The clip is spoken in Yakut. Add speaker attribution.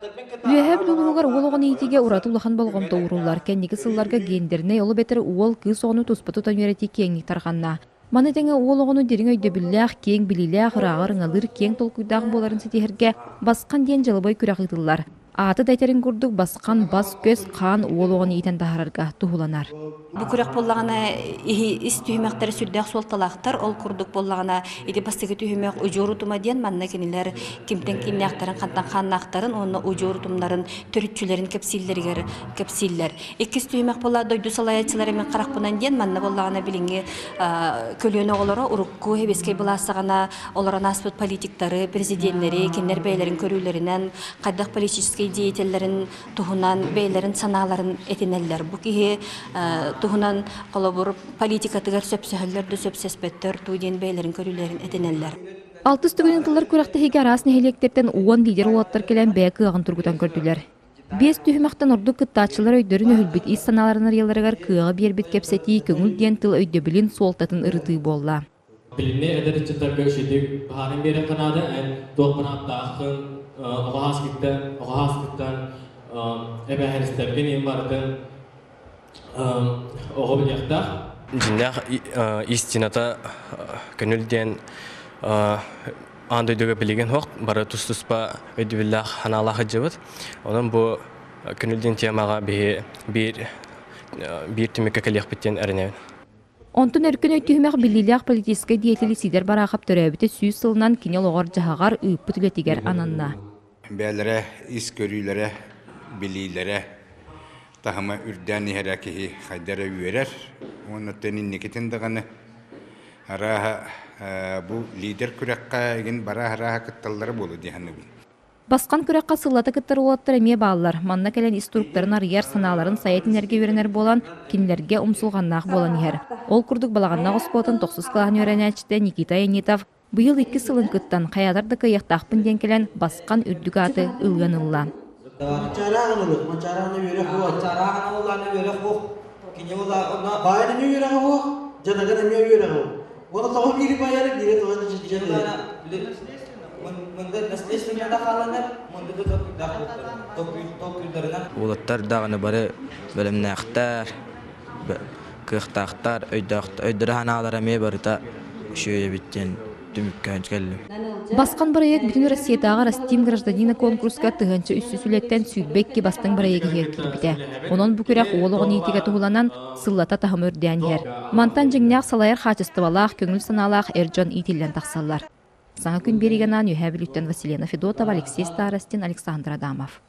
Speaker 1: Үөһээ Бүлүү улууһугар уол оҕону иитиигэ ураты улахан болҕомто ууруллар. Кэнники сылларга гендернэй, ол эбэтэр уол, кыыс оҕону туспа тутан үөрэтии киэҥник тарҕанна. Маны тэҥэ уол оҕону дириҥ өйдөбүллээх, киэҥ билиилээх, ырааҕы ырыҥалыыр киэҥ толкуйдаах буоларын ситиһэргэ Басхан диэн дьылыбай күрэх ыытыллар. Аата да этэрин курдук, Басхан бас-көс, хаан уол оҕону иитэн таһаарарга туһуланар.
Speaker 2: Бу күрэх буоллаҕына ис түһүмэхтэрэ сүрдээх суолталаахтар. Ол курдук буоллаҕына ити бастакы түһүмэх удьуор утума диэн манна кинилэр кимтэн кимнээхтэрин, хантан хааннаахтарын уонна удьуор утумнарын төрүччүлэрин кэпсииллэригэр кэпсииллэр. Иккис түһүмэх буолла дойду салайааччылара мин харахпынан диэн манна буоллаҕына билиҥҥи көлүөнэ оҕолоро урукку сэбиэскэй былаас саҕана олорон ааспыт политиктары, президеннэри кинилэр бэйэлэрин көрүүлэринэн хайдах политическай деятеллэрин туһунан бэйэлэрин санааларын этинэллэр. Бу киһи туһунан холобур политикатыгар сөпсөһөллөр да сөпсөспөттөр туу диэн бэйэлэрин көрүүлэрин этинэллэр.
Speaker 1: Алтыс төгүлүн тыллар күрэхтэһиигэ араас нэһилиэктэртэн 10 лидер уолаттар кэлэн бэйэ кыаҕын тургутан көрдүлэр. Биэс түһүмэхтэн ордук кыттааччылар өйдөрүн өһүлбүт ис санааларын арыйалларыгар кыаҕы биэрбит кэпсэтии көҥүл диэн тыл өйдөбүлүн суолтатын ырытыы буолла.
Speaker 3: Билиҥҥи эдэр ыччаттарга үчүгэйдик баһаарын биэриэххэ наада. Эн туох бырааптааххын, оҕо ааскыттан, оҕо ааскыттан эбээһинэстэргин иһин барытын оҕо билиэхтээх. Дьиҥнээх истината көҥүл диэн аан дойдуга билигин суох, бары тус-туспа өйдөбүллээх санаалаах сылдьабыт. Онон бу көҥүл диэн темаҕа биһи биир биир түмүккэ кэлиэхпит диэн эрэнэбин.
Speaker 1: Онтон Өркөн өй-түһүмэх биллиилээх политическай деятели Сидор Барахов төрөөбүтэ 100 сылынан кини олоҕор-дьаһаҕар ыыппыт үлэтигэр ананна.
Speaker 4: Бэйэлэрэ ис көрүүлэрэ, билиилэрэ таһыма үрдээн иһэрэ киһи хайда эрэ үөрэр уонна инникитин даҕаны арааһа бу лидер күрэххэ игин бара арааһа кытталлара буолуо дии саныыбын.
Speaker 1: Басхан күрэххэ сыллата кыттар уолаттар эмиэ бааллар. Манна кэлэн ис туруктарын арыйар, санааларын сайа этинэргэ үөрэнэр буолан, кинилэргэ умсулҕаннаах буолан иһэр. Ол курдук Балаҕаннаах оскуолатын тохсус кылааһын үөрэнээччитэ Никита Аянитов быйыл иккис сылын кыттан, хайаатар да кыайыахтаахпын диэн кэлэн, Басхан үрдүк ааты ылыан ылла.
Speaker 5: Уолаттар даҕаны бары бэлэмнээхтэр, кыахтаахтар, өйдөрө-санаалара эмиэ барыта үчүгэй эбит диэн түмүккэ кэллим.
Speaker 1: Басхан бырайыак Бүтүн Россиятааҕы «Растим гражданина» куонкуруска 1300 үлэттэн 22 бастыҥ бырайыак иһигэр киирбитэ. Онон бу күрэх уол оҕону иитиигэ туһуланан, сыллата таһыма үрдээн иһэр. Мантан дьиҥнээх салайар хаачыстыбалаах, көҥүл санаалаах эр дьон иитиллэн тахсаллар. Саҥа күн биэриигэ анаан Үөһээ Бүлүүттэн Василена Федотова, Алексей Старостин, Александр Адамов.